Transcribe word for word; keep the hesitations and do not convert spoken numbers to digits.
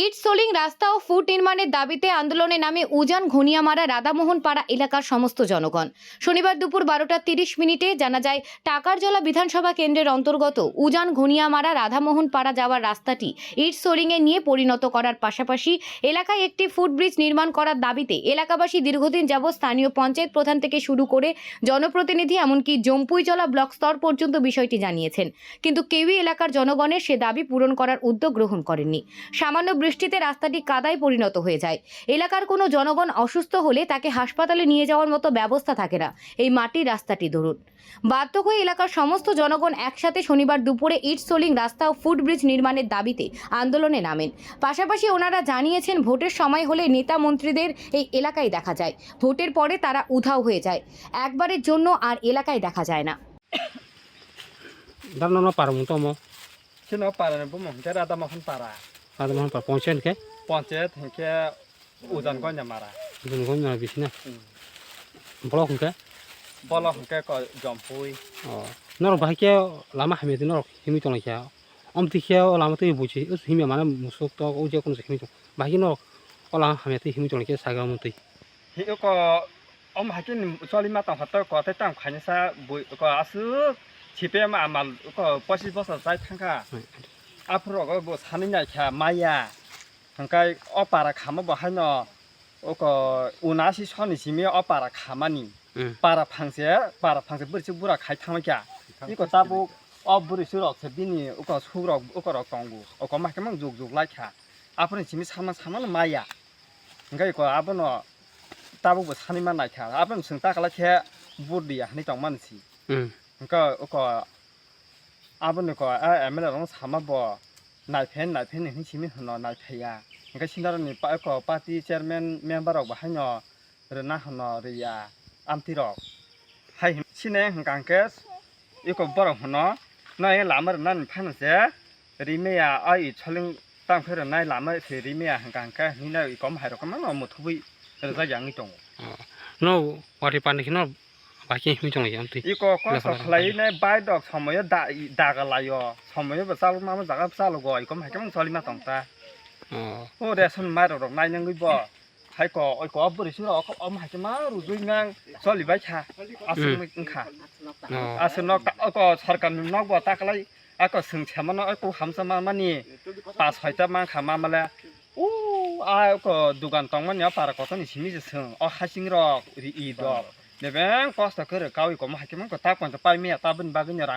ইট সোলিং রাস্তা ও ফুট নির্মাণের দাবিতে আন্দোলনে নামে উজান ঘনিয়ামারা রাধামোহন পাড়া এলাকার সমস্ত জনগণ। শনিবার দুপুর বারোটা তিরিশ মিনিটে জানা যায়, টাকারজলা বিধানসভা কেন্দ্রের অন্তর্গত উজান ঘনিয়ামারা রাধামোহন পাড়া যাওয়ার রাস্তাটি ইট সোলিংয়ে নিয়ে পরিণত করার পাশাপাশি এলাকায় একটি ফুটব্রিজ নির্মাণ করার দাবিতে এলাকাবাসী দীর্ঘদিন যাবৎ স্থানীয় পঞ্চায়েত প্রধান থেকে শুরু করে জনপ্রতিনিধি, এমনকি জম্পুইজলা ব্লক স্তর পর্যন্ত বিষয়টি জানিয়েছেন। কিন্তু কেউই এলাকার জনগণের সে দাবি পূরণ করার উদ্যোগ গ্রহণ করেননি। সামান্য বৃষ্টিতে রাস্তাটি কাদায় পরিণত হয়ে যায়। এলাকার কোনো জনগণ অসুস্থ হলে তাকে হাসপাতালে নিয়ে যাওয়ার মতো ব্যবস্থা থাকে না এই মাটির রাস্তাটি দরুন। বাধ্য হয়ে এলাকার সমস্ত জনগণ একসাথে শনিবার দুপুরে ইট সোলিং রাস্তা ও ফুটব্রিজ নির্মাণের দাবিতে আন্দোলনে নামেন। পাশাপাশি ওনারা জানিয়েছেন, ভোটের সময় হলে নেতা মন্ত্রীদের এই এলাকায় দেখা যায়, ভোটের পরে তারা উধাও হয়ে যায়, একবারের জন্য আর এলাকায় দেখা যায় না। Dal nono para mung tomo. Sino para ni bumung hingke Radha Mohan para. Radha Mohan para ponchayat hingke? Ponchayat hingke Ujan Gonya mara. Ujan Gonya mara bisina. Hmm. Block hingke? Block hingke ko Jompui. Oh. Norok bahai ke lama hamya di norok himui tonglaikha. Om tikhe o lama twi buchi, us himya mane musuk tok, o je kono se himui tong. Bahai ke norok o lama hamya twi himui tonglaikha saga mung twi. Hi ko Om hai khe choli ma tong kha to ko tei tang khaini sa bui ko aswk C P M amal ko pochis bosor chai thang kha. Hmm. Aphuru rogo bo sanwi nai kha maya. Hwnkhe o para khama bo haino oko unasi soni simi o para khamani. Hmm. Para phangse, para phangse bwrwi se bura khai thangwi kha. Iko tabuk o bwrwi se rok se bini uko suk rok uko rok tongo. Oko ma khe mang juk juk lai kha. Aphuru simi sama sama no maya. Hingke iko abono tabuk bo sani ma naikha, abono chwng takala khe vote riya hinui tongmani si. Hmm. Hingke oko aboni ko a M L A rok sama bo naiphen naiphen hinui simi hwno naipheya. Hingke senior ni pa-, eko party chairman member rok bo haino rwna hwno riya amtwi rok. Hai hin-, sini hwnkha hwnkhe iko borok hwno, "No, e lama rwnani phano se rimaya, ai soling tang khe rwnai lama se rimaya," hwnkha hwnkhe hinwi iko hai rok mano muthubwi rwjak ya wngwi tongo. Oh. No, watwi pani kheno bahai khe himwi tonglaikha amtwi. Iko kosto khlai nai bai dok somoyo da-, daga laio, somoyo bo chalok mamo jaga chalogo, iko hai khe mung cholima tong ta. Oh. O ration mairok rok nai nangwi bo. Hai ko, oi ko, bwrwi sura o, o hai khe ma rujui nang choli bai kha. Aswk wng kha. Oh. Aswk nok ta, o ko sarkar ni nok bo ta kalai, a ko swng se mano, o ko hamsa ma mani pas hoita man kha ma male. U a ko dugan tong mani o para kotor ni simi se swng, o hasing rok ri i do. Bebeng kosto khe rw kaui ko ma hai khe man ko ta pon ta pai me ya ta bini bagwi ni